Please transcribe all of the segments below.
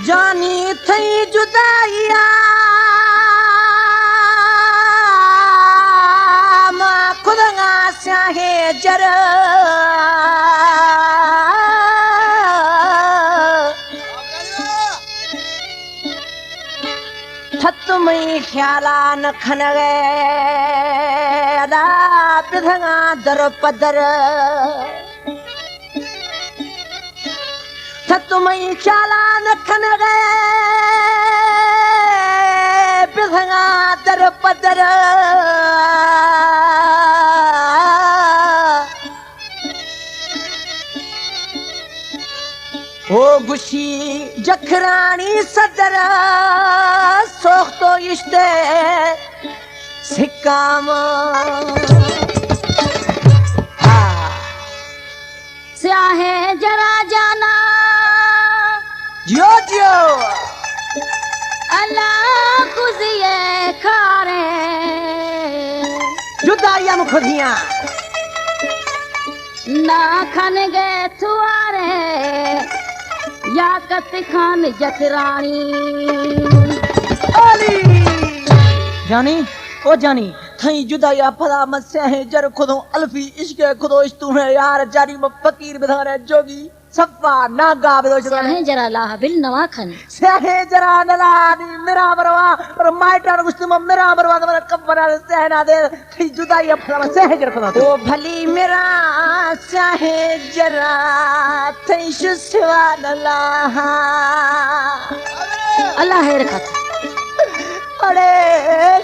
جانی تئی جدائی ءَ ما کدگاں سیاہیں جر۔ تھت مئی خیال ءَ نہ کنگ ءَ، ادا بدگاں در پہ در۔ تھت مئی خیال ءَ نہ کنگ ءَ، بدگاں در پہ در۔ او گوشی جکھرانی صدر، سوخت و اشتے سکام۔ ہا۔ سیاہیں جرا جانا۔ جیو جیو۔ اللہ کزی کارے۔ جدائی ہم خودیاں۔ نہ کھنگے توارے یا کت خان جکھرانی۔ علی! جانی، او جانی، تھئی جدائی ءَ پدا من سیاہیں جر کھدوں، الفی عشق کھدوں، اشتو ہے یار جانی من فقیر بدھارے جوگی۔ صفا ناگا بدو شدانے۔ سیاہیں جرا لاہ بل نوا کھن۔ سیاہیں جرا نہ لاہ نی مرا بروا، پر مائٹر گشتی من مرا بروا، تو مرا کب بنا سیاہ نہ دے، تھئی جدائی ءَ پھلا سیاہیں جر کھدوں۔ او بھلی مرا سیاہیں جرا، تھئی شو سوا نہ لاہ۔ اللہ خیر کھت۔ اڑے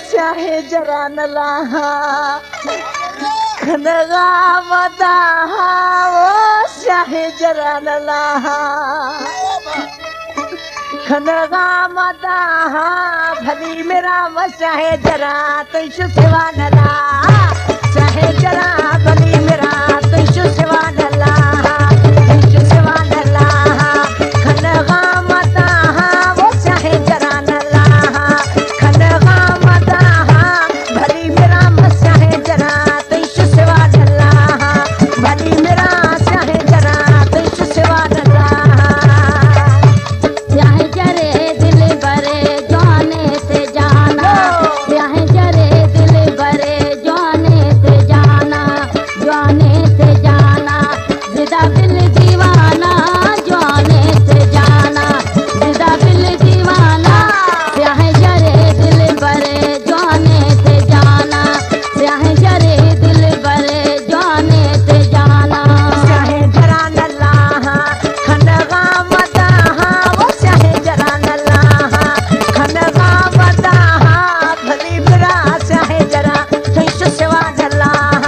سیاہیں جرا نہ لاہ۔ کھنغا مداحا او سیاہیں جرا نہ لاہ۔ کھنغا مداحا بھلی مرا و سیاہیں جرا، تئی شو سوا نہ لاہ۔ سیاہیں جرا بھلی مرا، تئی شو سوا نہ لاہ۔ تئی شو سوا نہ لاہ۔ کھنغا مداحا او سیاہیں جرا نہ لاہ۔ کھنغا مداحا بھلی مرا و سیاہیں جرا، تئی شو سوا نہ لاہ۔ بھلی مرا سیاہیں جرا، تئی شو سوا نہ لاہ۔ سیاہیں جرے دلبرے جوانے تے جانا۔ سیاہیں جرے دلبرے جوانے تے جانا۔ جوانے تے جانا۔ زدہ بل دیوانا، جوانے تے جانا، زدہ بل دیوانا۔ سیاہیں جرے دلبرے، جوانے تے جانا۔ سیاہیں جرے دلبرے، جوانے تے جانا۔ سیاہیں جرا نہ لاہ، کھنغا مداحا، او سیاہیں جرا نہ لاہ، کھنغا مداحا۔ بھلی مرا سیاہیں جرا، تئی شو سوا نہ لاہ۔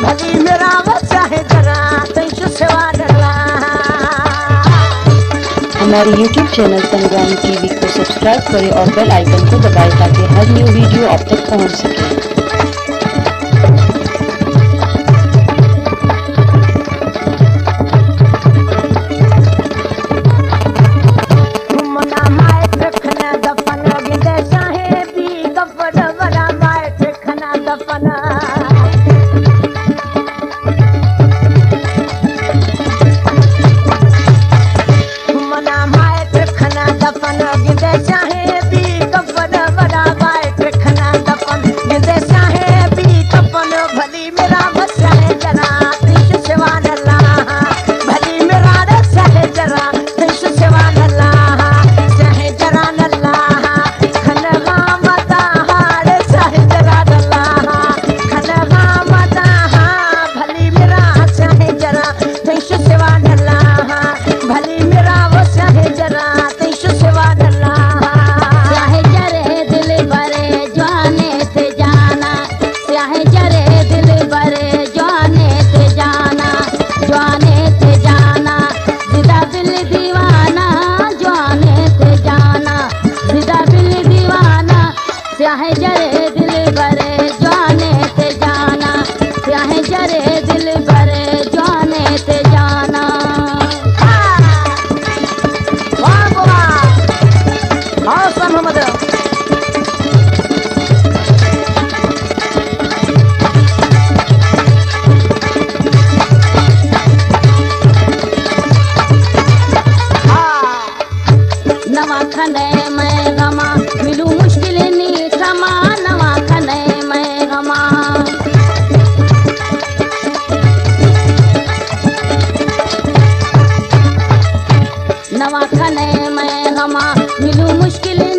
بھلی مرا و سیاہیں جرا، تئی شو سوا نہ لاہ۔ ہمارے یوٹیوب چینل سنگرام ٹی وی کو سبسکرائب کریں اور بیل آئیکن کو دبائیں تاکہ ہر نیو ویڈیو آپ تک پہنچ سکے۔ گھمنا مائے تکھنا دفن گندے سیاہیں بی کفن، ولا مائے تکھنا دفن۔ گھمنا مائے تکھنا دفن گندے سیاہیں بی کفن، ولا مائے تکھنا دفن گندے سیاہیں بی کفن۔ بھلی مرا و سیاہیں جرا، تئی شو سوا نہ لاہ۔ بھلی مرا سیاہیں جرا، تئی شو سوا نہ لاہ۔ سیاہیں جرا نہ لاہ، کھنغا مداحا، سیاہیں جرا نہ لاہ، کھنغا مداحا۔ بھلی مرا سیاہیں جرا، تئی شو سوا نہ لاہ۔ بھلی مرا و سیاہیں جرا، تئی شو سوا نہ لاہ۔ کنے مئے غما، ملو مشکل نی کما، نوا کنے مئے غما۔ نوا کنے مئے غما، ملو مشکل